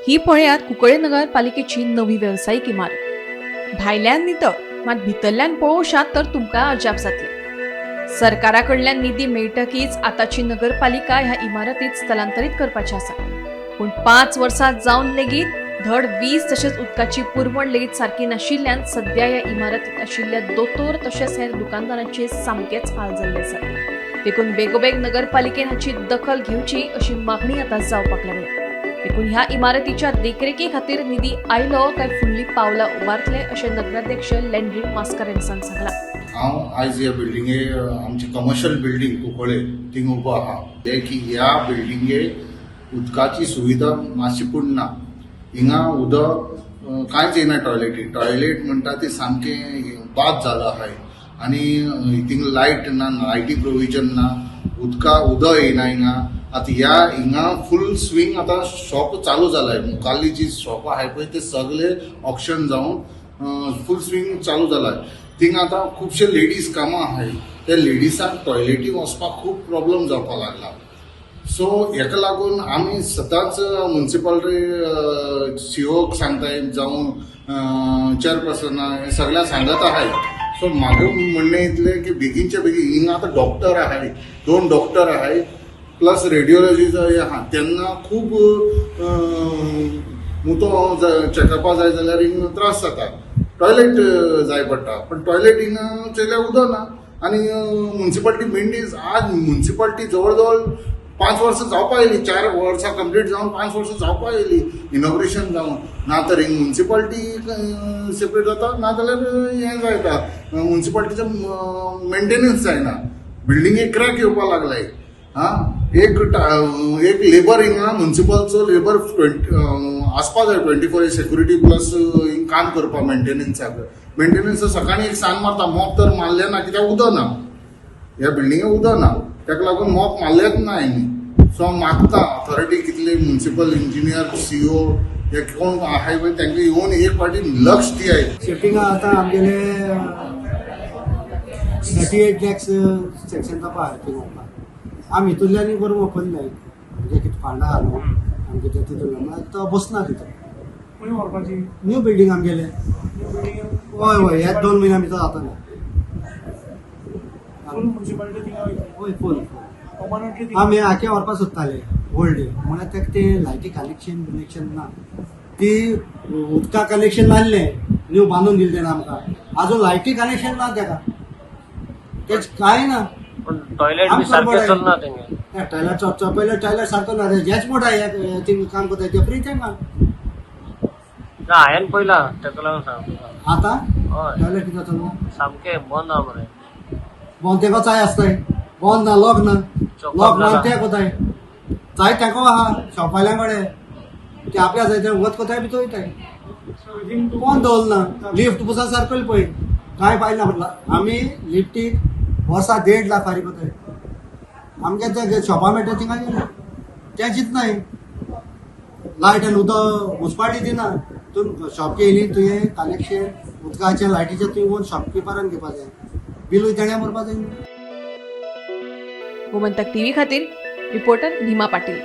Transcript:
ही पळयात कुंकळे नगरपालिकेची नवी वेवसायीक इमारत. भायल्यान नितळ, मात भितरल्यान पळोवशात तर तुमकां अजाप जातलें. सरकारा कडल्यान निधी मेळटकीच आतांची नगरपालिका ह्या इमारतीत स्थलांतरीत करपाची आसा. पूण 5 वर्सां जावन लेगीत धड वीज तशेंच उदकाची पुरवण लेगीत सारकी नाशिल्ल्यान सध्या ह्या इमारतीत आशिल्ल्या दोतोर तशेंच हेर दुकानदारांचे सामकेच हाल जाल्ले आसात. देखून बेगोबेग नगरपालिकेन हाची दखल घेवची अशी मागणी आतां जावपाक लागल्या. देखून ह्या इमारतीच्या देखरेखी खातीर निधी आयलो काय फुडलीं पावलां उबारतले, अशें नगराध्यक्ष लेंड्रीन मास्कारेन्सान सांगलां. हांव आयज ह्या बिल्डिंगे, आमची कमर्शियल बिल्डींग कुंकळे, थिंग उबो आहा. हे की ह्या बिल्डिंगे उदकाची सुविधा मातशी पूण ना. हिंगा उदक कांयच येना. टॉयलेटी, टॉयलेट म्हणटा ती सामकें बाद जालो आहाय आनी थिंग लायट ना, लायटी प्रोविजन ना, उदका उदक येयना हिंगा. आतां ह्या हिंगा फूल स्विंग आतां शॉप चालू जालाय. मुखारली जी शॉपां आहाय पळय, ते सगळे ऑक्शन जावन फूल स्विंग चालू जालाय. थिंगा आतां खुबशे लेडीज कामां आहाय, त्या लेडिसांक टॉयलेटी वचपाक खूब प्रॉब्लम जावपाक लागला. सो हेका लागून आमी सदांच म्युन्सिपालिटी सीओक सांगताय, जावं चेअरपर्सना, हे सगळ्यांक सांगत आहाय. सो म्हागे म्हणणें इतलें की बेगीनच्या बेगीन हिंगा आतां डॉक्टर आहाय, दोन डॉक्टर आहाय, प्लस रेडिओलॉजी आहा. तेन्ना खूब मुतो चॅकअपा जाय जाल्यार हिंगा त्रास जाता. टॉयलेट जाय पडटा, पण टॉयलेट हिंगा चेयल्यार उदक ना. आनी म्युन्सिपालिटी मेंटेन्स, आज म्युन्सिपालिटी जवळ जवळ 5 वर्सां जावपा येयली, 4 वर्सां कंप्लीट जावन 5 वर्सां जावपा येयली इनॉग्रेशन जावन. ना तर हिंग म्युन्सिपालिटी सेपरेट जाता, ना जाल्यार हें जायता, म्युन्सिपालिटीचें मेंटेनन्स जायना. बिल्डिंगेक क्रॅक येवपा लागलाय. हा, एक लेबर हिंगा म्युन्सिपलचो लेबर 20 आसपा जाय, 24 सेक्युरिटी प्लस हिंग काम करपा मेंटेनन्साक. मेंटेनन्स सकाळी एक सान मारता, मॉप तर मारले ना, कित्याक उदक ना. ह्या बिल्डिंगेक उदक ना, ताका लागून मॉप मारलेच ना हेणी. सो हांव मागता ऑथॉरिटी कितले, म्युन्सिपल इंजिनियर, सीओ, हे कोण आहाय पळय, तांकां येवन एक फावटी लक्ष दियाय. शिफ्टिंग आतां आमगेले 38 लॅक्स सेक्शन जावपा आहा थिंग. आमी हितूंतल्यानूय करूंक वचपना जाय, म्हणजे कितें फंड आहा न्हू आमगे, ते तितून म्हळ्यार तो बसना तितून. खंय व्हरपाची? न्यू बिल्डींग आमगेले. New building? हय, ह्या 2 म्हयन्या भितर जातलें. फूल म्युन्सिपालिटी थिंगा वयतली? हय, फूल. पर्मनंटली? आमी आखे व्हरपाक सोदताले ओल्ड, म्हळ्यार तेका ते लायटी कनेक्शन बिनेक्शन ना. ती उदका कनेक्शन नासलें, न्यू बांदून दिलें तेणें आमकां, आजून लायटी कनेक्शन ना तेका, तेच कांय ना. पण टॉयलेट बी आमकां सारकें बरें. चलना तेंगे. टॉयलेट, पयलें टॉयलेट सारको ना. हेच मोठा थिंग काम करता ते फ्री तेंकां. ना, हांवें पळयलां, तेका लागून सांगता तुका. आतां हय. टॉयलेट कितें चलना? सामकें बंद आहा मरे. बंद तेका चाय आसताय, बंद ना, लॉक ना. चॉकअप लॉक ना. जाला. ते कोताय चाय तेको आहा शॉपाल्या कडेन, ते आपल्या जाय ते वत कोताय, भितर वयताय. सो विदीन टू कोण दवरना. लिफ्ट पुसा सारकें पळय, कांय पायना. आमी लिफ्टीक वर्सा 1.5 लाख फारीक कोताय. आमगे ते शॉपा मेळटा थिंगा गेले, तें चिंतनाय. लायट आनी उदक मुन्सिपालिटी दिना. तूं शॉप येयली, तुवें कनेक्शन उदकाचें लायटीचें तुवें वचून शॉपकिपरान घेवपा जाय, बिलूय तेणें भरपा जाय. गोमंतक टीव्ही खातीर रिपोर्टर भीमा पाटील.